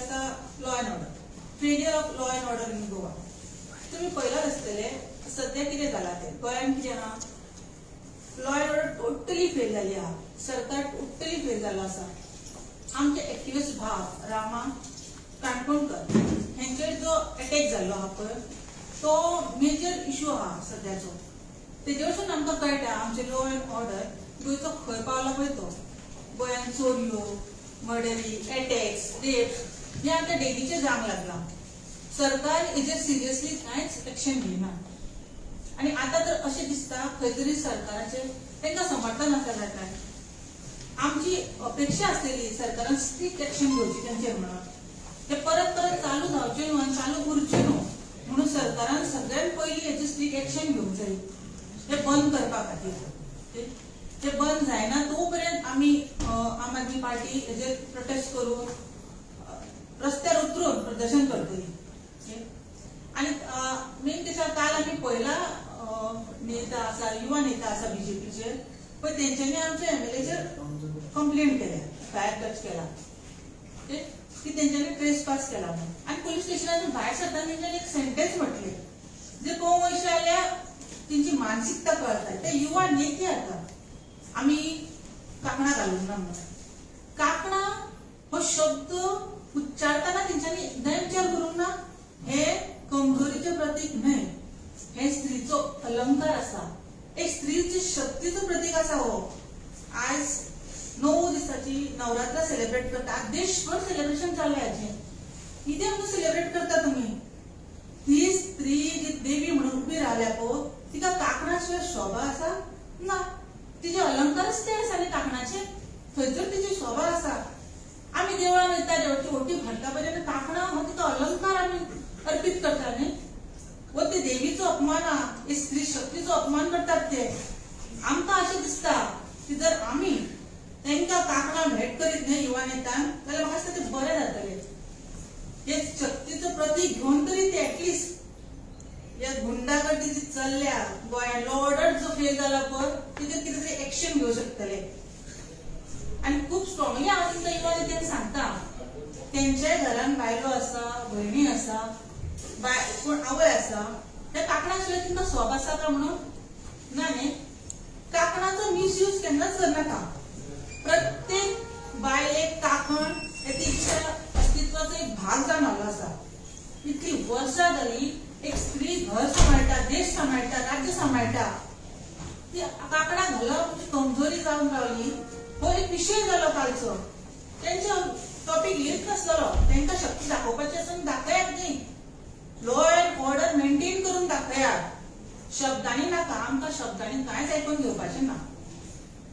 आसा law and order, failure of law and order in Goa. तुमी पळयलां आसतलें सद्या कितें जालां तें. गोंयांत कितें आहा, law and order totally fail जाली आहा, सरकार टोटली फेल जाल्लो आसा. आमचे एक्टिविस्ट भाव रामा काणकोणकर हेंचेर जो अटॅक जाल्लो आहा पळय, तो मेजर इशू आहा सद्याचो. तेजे वरसून आमकां कळटा आमचे लॉ एंड ऑर्डर गोंयचो खंय पावला पळय तो. गोंयांत चोरयो, मर्डरी, एटॅक्स, रेप्स हे आतां डेलीचें जावंक लागलां. सरकार हेजेर सिरियसली कांयच एक्शन घेयना आनी आतां तर अशें दिसता खंय तरी सरकाराचें तांकां समर्थन आसा काय काय. आमची अपेक्षा आसलेली सरकारान स्ट्रिक्ट एक्शन घेवची तेंचेर म्हणून, ते परत परत चालू जावचें न्हू आनी चालू उरचें न्हू म्हणून सरकारान सगळ्यात पयलीं हेचें स्ट्रिक्ट एक्शन घेवंक जाय, ते बंद करपा खातीर. ते बंद जायना तो पर्यंत आमी आम आदमी पार्टी हेजेर प्रोटेस्ट करून रस्त्यार उतरून प्रदर्शन करतली. आनी मेन तेच्या काल आमी पळयला नेता आसा, युवा नेता आसा बीजेपीचे पळय, तेंच्यांनी आमच्या एमएलएचेर कंप्लेंट केल्या, फायर टच केला की तेंच्यांनी ट्रेस पास केला म्हणून. आनी पोलीस स्टेशनातून भायर सरतना तेंच्यांनी एक सेंटेन्स म्हटलें जे पळोवंक वयशे जाल्यार तेंची मानसिकता कळटा. ते युवा नेते आतां आमी कांकणां घालूंक ना म्हणून, कांकणां हो शब्द उच्चारतना तेंच्यांनी एकदां विचार करूंक ना. हे कमजोरीचें प्रतीक न्हय, हे स्त्रीचो अलंकार आसा, एक स्त्रीची शक्तीचो प्रतीक आसा हो. आयज 9 दिसाची नवरात्र सेलिब्रेट करता, आज देशभर सेलिब्रेशन चालू हाचें. कितें म्हणून सेलिब्रेट करता तुमी? ती स्त्री जी देवी म्हणून उबी रावल्या पळय, तिका कांकणा शिवाय शोभा आसा ना. तिजे अलंकारच ते आसा न्ही कांकणाचे, थंयसर तिची शोभा आसा. आमी देवळान वयता, देवळाची ओटी भरता पळय, कांकणां हो तिका अलंकार आमी अर्पीत करता न्ही. हो ते देवीचो अपमान आहा, हे स्त्री शक्तीचो अपमान करतात ते. आमकां अशें दिसता की जर आमी तांकां कांकणां भेट करीत न्ही युवा नेतांक जाल्यार म्हाका दिसता ते बरें जातलें. हे शक्तीचो प्रतीक घेवन तरी ते एटलिस्ट ह्या गुंडागर्दी जी चल्ल्या गोंयांत, लॉ ऑर्डर जो फेल जाला पळय, तेजेर कितें तरी एक्शन घेवं शकतले. आनी खूब स्ट्रॉंगली हांव तुमकां युवा नेत्यांक सांगता, तेंच्याय घरान बायलो आसा, भयणी आसा, बाय कोण आवय आसा, त्या कांकणां शिवाय तांकां सोब आसा काय म्हणून ना न्ही. कांकणाचो मिसयूज केन्नाच करनाका. प्रत्येक बायलेक कांकण हे तिच्या अस्तित्वाचो एक भाग जावन आयलो आसा. इतली वर्सां जाली एक स्त्री घर सांबाळटा, देश सांबाळटा, राज्य सांबाळटा, ती कांकणां घालप म्हणजे कमजोरी जावन रावली. हो एक विशय जालो कालचो. तेंचो टॉपीक येत नासलेलो. तांकां शक्ती दाखोवपाची आसा दाखयात न्ही, लॉ एंड ऑर्डर मेंटेन करून दाखयात, शब्दांनी नाका. आमकां शब्दांनी कांयच आयकून घेवपाचें ना.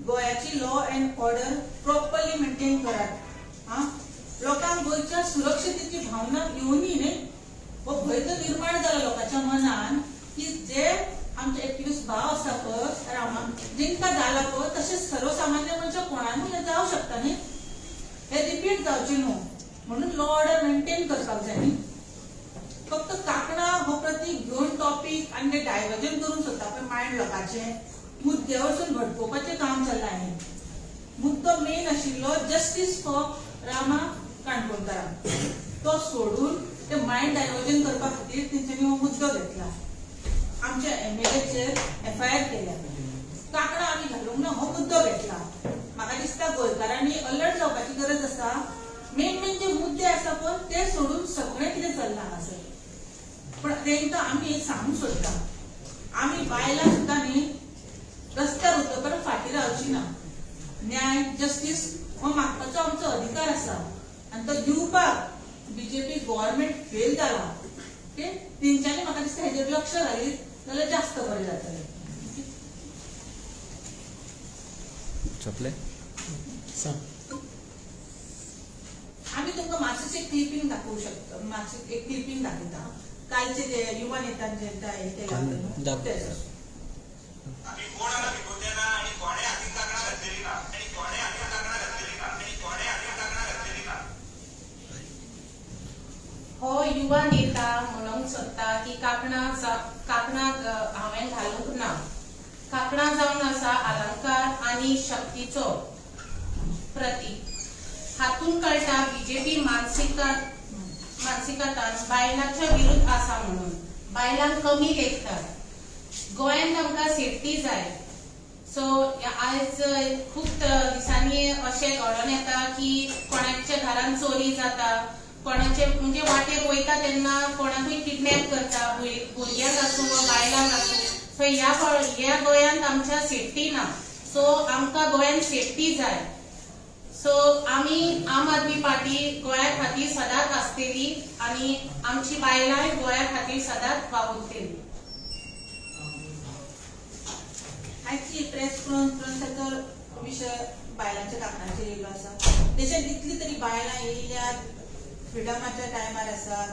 गोंयाची law and order properly maintain करात. आं, लोकांक गोंयच्या सुरक्षतेची भावना येवनी न्ही, हो भंय तो निर्माण जाला लोकांच्या मनान की जे आमचे एक्टिविस्ट भाव आसा पळय रामा, जेंकां जाला पळय तशें सर्वसामान्य मनशां कोणाकूय हें जावं शकता न्ही, हे रिपीट जावचें न्हू म्हणून लॉ ऑर्डर मेंटेन करपाक जाय न्ही. फक्त कांकणां हो प्रतीक घेवन टॉपीक आनी ते डायवर्जन करूंक सोदता पळय मायंड लोकांचें, मुद्द्या वरसून भटकोवपाचें काम चल्लां हें. मुद्दो मेन आशिल्लो जस्टीस फॉर रामा काणकोणकारा, तो सोडून ते मायंड डायवर्जन करपा खातीर तेंच्यांनी हो मुद्दो घेतला. आमच्या एमएलएचेर एफआयआर केल्या, कांकणां आमी घालूंक ना हो मुद्दो घेतला. म्हाका दिसता गोंयकारांनी अलर्ट जावपाची गरज आसा. मेन मेन जे मुद्दे आसा पळय ते सोडून सगळें कितें चल्लां हांगासर. पण तांकां आमी सांगूंक सोदता, आमी बायलां सुद्दां न्ही रस्त्यार उतरतना फाटीं रावची ना. न्याय, जस्टीस हो मागपाचो आमचो अधिकार आसा आनी तो दिवपाक बीजेपी गव्हर्मेंट फेल जाला. ओके, तेंच्यांनी म्हाका दिसता हेजेर लक्ष घालीत जाल्यार जास्त बरें जातलें. सोंपलें? आमी तुमकां मातशें क्लिपींग दाखोवंक शकता, मातशें एक क्लिपींग दाखयता कालचे ते युवा नेतांचे हे केला तें. आमी कोण हांगा भिकोवचे ना आनी कोणे हातीन कांकणां घातलेली ना आनी कोणे हातीन कांकणां घातलेली ना आनी कोणे हातीन कांकणां घातलेली ना. हो युवा नेता म्हणूंक सोदता की कांकणां कांकणां हांवें घालूंक ना. कांकणां जावन आसा अलंकार आनी शक्तीचो प्रतीक. हातूंत कळटा बीजेपी मानसिकता मानसिकतान बायलांच्या विरुद्ध आसा म्हणून बायलांक कमी लेखतात. गोंयांत आमकां सेफ्टी जाय. सो आयज खूब दिसांनी अशें घडोवन येता की कोणाच्या घरान चोरी जाता, कोणाचे म्हणजे वाटेर वयता तेन्ना कोणाकूय किडनॅप करता, भुरग्यांक आसूं वा बायलांक आसूं. सो ह्या गोंयांत आमच्या सेफ्टी ना. सो आमकां गोंयांत सेफ्टी जाय. सो आमी आम आदमी पार्टी गोंया खातीर सदांच आसतली आनी आमची बायलांय गोंया खातीर सदांच वावुरतली. आयची प्रेस कॉन्फरन्साचो विशय बायलांच्या काकणाचेर येयल्लो आसा. देशांत कितली तरी बायलां येयल्यात, फ्रिडमाच्या टायमार आसात,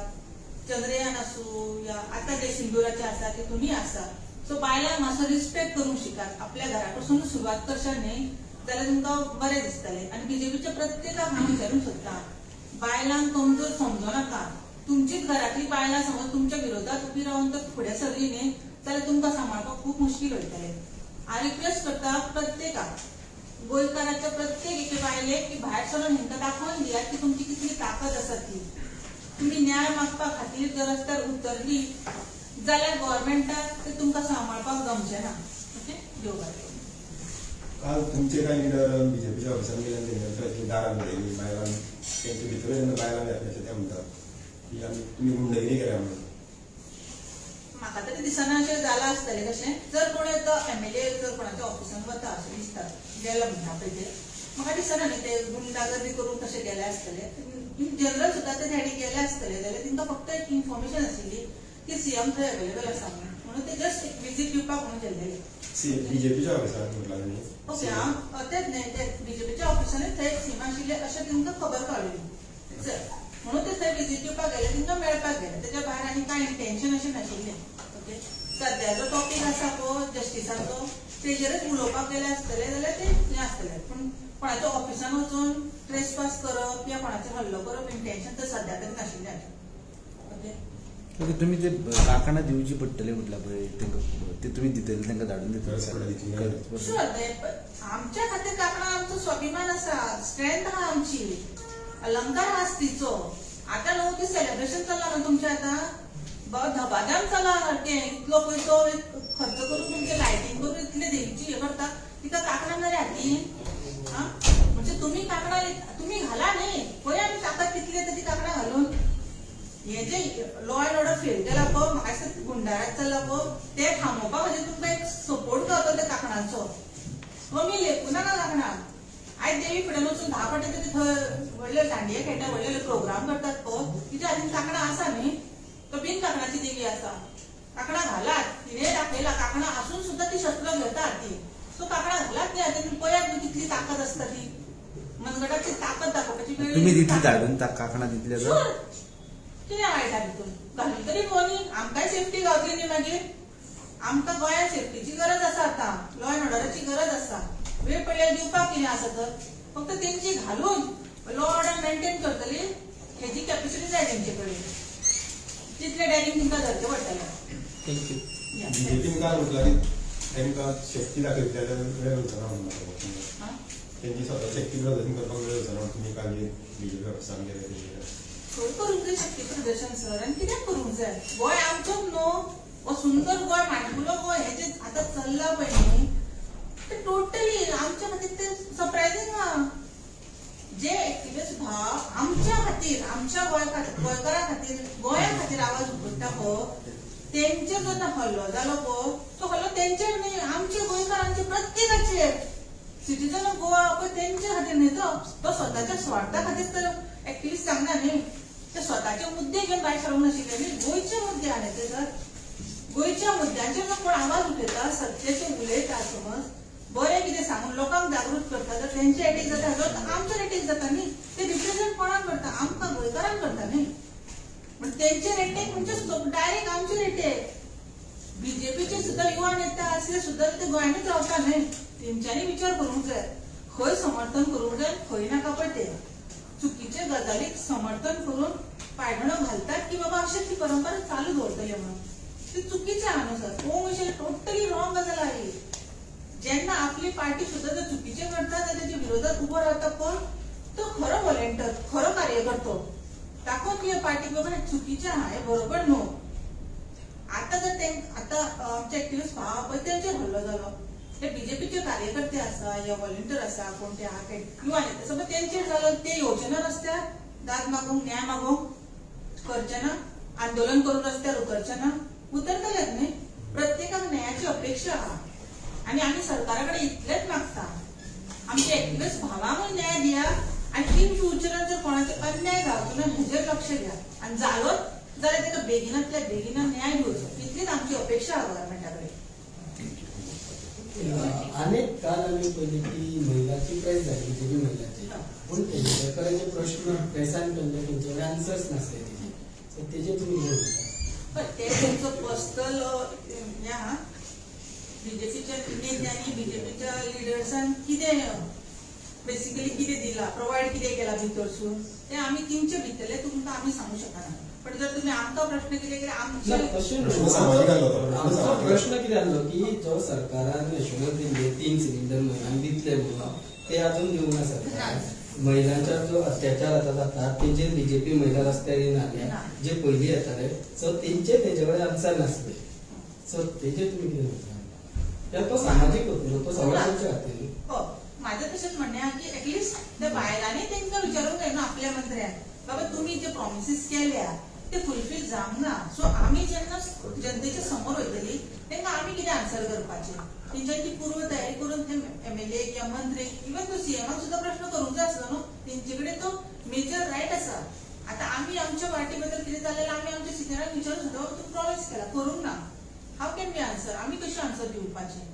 चंद्रयान आसूं या आतां जे सिंदुराचे आसा तितूनय आसा. सो बायलांक मातसो रिस्पेक्ट करूंक शिकात. आपल्या घरा कडसून सुरवात करशात न्ही जाल्यार तुमकां बरें दिसतलें. आनी बीजेपीच्या प्रत्येकाक हांव विचारूंक सोदतां, बायलांक कमजोर समजो नाका. तुमचीच घरांतली बायलां समज तुमच्या विरोधात उबी रावन तर फुडें सरली न्ही जाल्यार तुमकां सांबाळपाक खूब मुश्कील वयतलें. हांव रिक्वेस्ट करता प्रत्येकाक, गोंयकाराच्या प्रत्येक एके बायलेक की भायर सरून हेंकां दाखोवन दियात की तुमची कितली ताकद आसा ती. तुमी न्याय मागपा खातीर जर रस्त्यार उतरली जाल्यार गव्हर्मेंटाक ते तुमकां सांबाळपाक जमचें ना. ओके, देव बरें करूं. काल तुमचे कांय लिडर बीजेपीच्या ऑफिसान गेले आनी तेंच्या दारान उडयली बायलांक, तेंच्या भितर जेन्ना बायलांक घातली अशें ते म्हणटात की आमी तुमी गुंडगिरी केल्या म्हणून. म्हाका तरी दिसना अशें जालां आसतलें कशें. जर कोण तो एमएलए जर कोणाच्या ऑफिसान वता अशें दिसता गेलो म्हणटा पळय ते, म्हाका दिसना न्ही ते गुंडागर्दी करूंक तशें गेले आसतले. इन जनरल सुद्दां ते सायडीक गेले आसतले जाल्यार तांकां फक्त एक इन्फॉर्मेशन आशिल्ली की सीएम थंय अवेलेबल आसा म्हणून, म्हणून ते जस्ट एक विजीट दिवपाक म्हणून गेल्लेले. बीजेपीच्या ऑफिसान म्हटलां तुमी? ओके, हांव तेच न्ही, ते बीजेपीच्या ऑफिसानूच थंय सीएम आशिल्ले अशें तांकां खबर कळ्ळी म्हणून ते थंय विजीट दिवपाक गेले, तांकां मेळपाक गेले. तेच्या भायर आनी कांय इंटेन्शन अशें नाशिल्लें. ओके, सद्या जो टॉपीक आसा पळय जस्टिसाचो तेजेरच उलोवपाक गेले आसतले जाल्यार ते हें आसतलें. पूण कोणाच्या ऑफिसान वचून ट्रेस पास करप या कोणाचेर हल्लो करप इंटेन्शन तर सद्या तरी नाशिल्लें. ओके, ओके, तुमी ते कांकणां दिवची पडटली म्हटल्यार पळय तांकां, ते तुमी दितले तांकां धाडून गरज पडली दितले? ती. शुअर, आमच्या खातीर कांकणां आमचो स्वाभिमान आसा, स्ट्रेंथ आहा आमची, अलंकार आहा स्त्रीचो. आतां न्हू ती सेलिब्रेशन चल्लां न्हू तुमचें, आतां धबाध्यान चला सारकें, इतलो पयसो खर्च करून तुमचें लायटींग करून इतले देवीची हें करता, तिका कांकणां ना रे हातीन. आं, म्हणजे तुमी कांकणां तुमी घाला न्ही, पळय आमी ताकद कितली येता ती कांकणां घालून. हे जे लॉ एंड ऑर्डर फेल केला पळय, म्हाका दिसता गुंडारात चल्ला पळय, ते थांबोवपा खातीर तुमकां एक सपोर्ट गावतलो त्या कांकणांचो. कमी लेखूं नाका कांकणां. आयज देवी फुड्यान वचून 10 फावटी तरी थंय व्हडले दांडिया खेळटा, व्हडले प्रोग्राम करतात पळय, तिच्या हातीन कांकणां आसा न्ही, तो बिन कांकणाची देवी आसा. कांकणां घालात, तिणें दाखयला कांकणां आसून सुद्दां ती शस्त्र घेता हातीन. सो कांकणां घालात न्ही हातीन, पळयात न्ही कितली ताकद आसता ती, मनगटाची ताकद दाखोवपाची वेळ. तुमी दितली धाडून कांकणां दितले तर? कितें वायट तितून घालून तरी पळोवनी, आमकांय सेफ्टी गावतली न्ही मागीर. आमकां गोंयांत सेफ्टीची गरज आसा, आतां लॉ एंड ऑर्डराची गरज आसा. वेळ पडल्यार दिवपाक कितें आसा तर, फक्त तेंची घालून लॉ ऑर्डर मेंटेन करतली हेजी कॅपेसिटी जाय तेंचे कडेन, तितलें डॅरिंग तुमकां धरचें पडटलें. Thank you. बीजेपीन काल म्हटलां की तांकां शक्ती दाखयली जाल्यार वेळ वचना म्हणून, तेंची स्वता शक्ती प्रदर्शन करपाक वेळ वचना म्हणून तुमी काल बीजेपी ऑफिसान गेले तेंचे. खंय करूंक जाय शक्ती प्रदर्शन सर, आनी कित्याक करूंक जाय? गोंय आमचोच न्हू, हो सुंदर गोंय, माणकुलो गोंय, हें जें आतां चल्लां पळय न्ही ते टोटली आमच्या खातीर ते सरप्रायझींग आहा. जे एक्टिविस्ट भाव आमच्या खातीर, आमच्या गोंयकारां खातीर, गोंया खातीर आवाज उखलता पळय, तेंचेर जेन्ना हल्लो जालो पळय, तो हल्लो तेंचेर न्ही, आमच्या गोंयकारांचे प्रत्येकाचेर, सिटीजन ऑफ गोवा पळय तेंच्या खातीर न्ही, तो स्वताच्या स्वार्था खातीर तर एक्टिविस्ट सांगना न्ही, ते स्वताचे मुद्दे घेवन भायर सरूंक नाशिल्ले न्ही, गोंयचे मुद्दे आहा ते सर. गोंयच्या मुद्द्यांचेर जर कोण आवाज उठयता, सत्याचेर उलयता, समज बरें कितें सांगून लोकांक जागृत करता, तर तेंचे एटेक जाता, हाजो आमचेर एटेक जाता न्ही. ते रिप्रेझेंट कोणाक करता? आमकां गोंयकारांक करता न्ही. पण तेंचेर एटेक म्हणजे डायरेक्ट आमचेर एटेक. बीजेपीचे सुद्दां युवा नेता आसले सुद्दां ते गोंयांतूच रावता न्ही, तेंच्यांनी विचार करूंक जाय खंय समर्थन करूंक जाय खंय नाका पळय. ते चुकीचे गजालीक समर्थन करून पायणो घालतात की बाबा अशें ती परंपरा चालू दवरतले म्हणून, ती चुकीचें आहा न्हू सर. कोण अशें टोटली रॉंग गजाल आहा ही. जेन्ना आपली पार्टी सुद्दां जर चुकीचें करता जाल्यार तेच्या विरोधात उबो रावता कोण, तो खरो व्हॉलेंटर, खरो कार्यकर्तो. दाखोवन दिया पार्टीक बाबा हें चुकीचें आहा, हें बरोबर न्हू. आतां जर तें आतां आमचे एक्टिविस्ट भाव पळय तेंचेर हल्लो जालो, ते बीजेपीचे कार्यकर्ते आसा या व्हॉलंटियर आसा कोण ते आहा ते युवा नेते समज तेंचेर जालो, ते येवचे ना रस्त्यार दाद मागूंक, न्याय मागूंक करचे ना, आंदोलन करून रस्त्यार उतरचे ना, उतरतलेच न्ही. प्रत्येकाक न्यायाची अपेक्षा आहा आनी आमी सरकारा कडेन इतलेंच मागता, आमचे एक्टिविस्ट भावांकूय न्याय दिया आनी इन फ्युचरान जर कोणाचेर अन्याय जावचो ना हेजेर लक्ष दिया आनी जालोच जाल्यार ताका बेगिनांतल्या बेगिना न्याय दिवचो, इतलीच आमची अपेक्षा आहा गव्हर्मेंटा कडेन. अनेक काल आमी पळयली की महिलाची प्रेस जाली, बीजेपी महिलाची, पूण तेंच्या कडेन जे प्रश्न प्रेसान केल्ले तेंचे कडेन आन्सर्स नासले तेजे, सो तेजे तुमी कितें म्हणटा? पण ते तेंचो पर्सनल हें आहा, बीजेपीच्या नेत्यांनी बीजेपीच्या लिडर्सान कितें बेसिकली कितें दिलां, प्रोवायड कितें केलां भितरसून तें आमी तेंचे भितरलें तुमकां आमी सांगूंक शकना. पण जर तुम्ही आमकां प्रश्न कितें केले आमचे तशें प्रश्न सामाजीक आसलो तो, प्रश्न आमचो सामाजीक. प्रश्न कितें आसलो की जो सरकारान एश्योरन्स दिल्ले 3 सिलिंडर महिलांक दितले म्हणून ते अजून दिवंक ना सरकारान. महिलांचेर जो अत्याचार आतां जाता तेजेर बीजेपी महिला रस्त्यार येयना, जे पयलीं येताले सो तेंचे तेजे कडेन आन्सर नासले, सो तेजेर तुमी कितें म्हणटा? कित्याक तो सामाजीक होत न्हू, तो सगळ्यांच्या खातीर न्हू. हो, माझं तशेंच म्हणणें आहा की एटलिस्ट त्या बायलांनी तेंकां विचारूंक जाय न्हू आपल्या मंत्र्याक, बाबा तुमी जे प्रॉमिसीस केल्या ते फुलफील जावंक ना, सो आमी जेन्ना जनतेच्या समोर वयतली तेंकां आमी कितें आन्सर करपाचें, तेंच्यांनी ती पूर्व तयारी करून ते एमएलए किंवा मंत्री इवन तो सीएमाक सुद्दां प्रश्न करूंक जाय आसलो न्हू, तेंचे कडेन तो मेजर रायट आसा. आतां आमी आमच्या पार्टी बद्दल कितें जालें जाल्यार आमी आमच्या सिनियरांक विचारूंक शकता, बाबा तुमी प्रॉमीस केला करूंक ना, हाव can we answer, आमी कशें आन्सर दिवपाचें?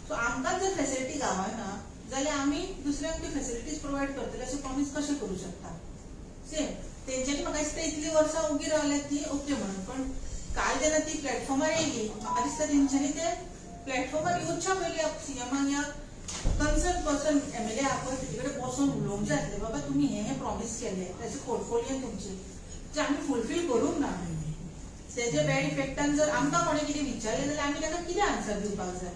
सो आमकांच जर फेसिलिटी गावना जाल्यार आमी दुसऱ्यांक ती फेसिलिटीज प्रोवायड करतले अशें प्रॉमीस कशें करूं शकता? सेम तेंच्यांनी म्हाका दिसता इतलीं वर्सां उगी रावल्यात ती ओके म्हणून, पण काल जेन्ना ती प्लॅटफॉर्मार येयली म्हाका दिसता तेंच्यांनी ते प्लॅटफॉर्मार येवच्या पयलीं सीएमाक या कन्सर्न पर्सन एमएलए आहा पळय तेजे कडेन बसून उलोवंक जाय आसलें, बाबा तुमी हें हें प्रॉमीस केल्लें तेजे पोर्टफोलियोन तुमचें जें आमी फुलफील करूंक ना, तेजे बॅड इफेक्टान जर आमकां कोणें कितें विचारलें जाल्यार आमी ताका कितें आन्सर दिवपाक जाय?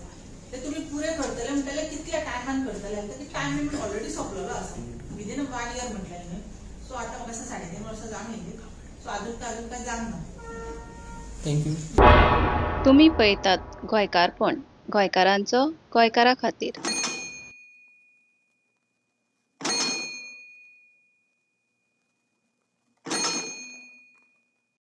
ते तुमी पुरे करतले म्हणटले कितल्या टायमान करतले, आतां ती टायम लिमीट ऑलरेडी सोंपलेलो आसा, विदीन 1 इयर म्हटलें न्हय, सो आतां म्हाका दिसता 3.5 वर्सां जावन येयली, सो अजून कांय जावंक ना. Thank you. तुमी पळयतात गोंयकारपण, गोंयकारांचो गोंयकारा खातीर.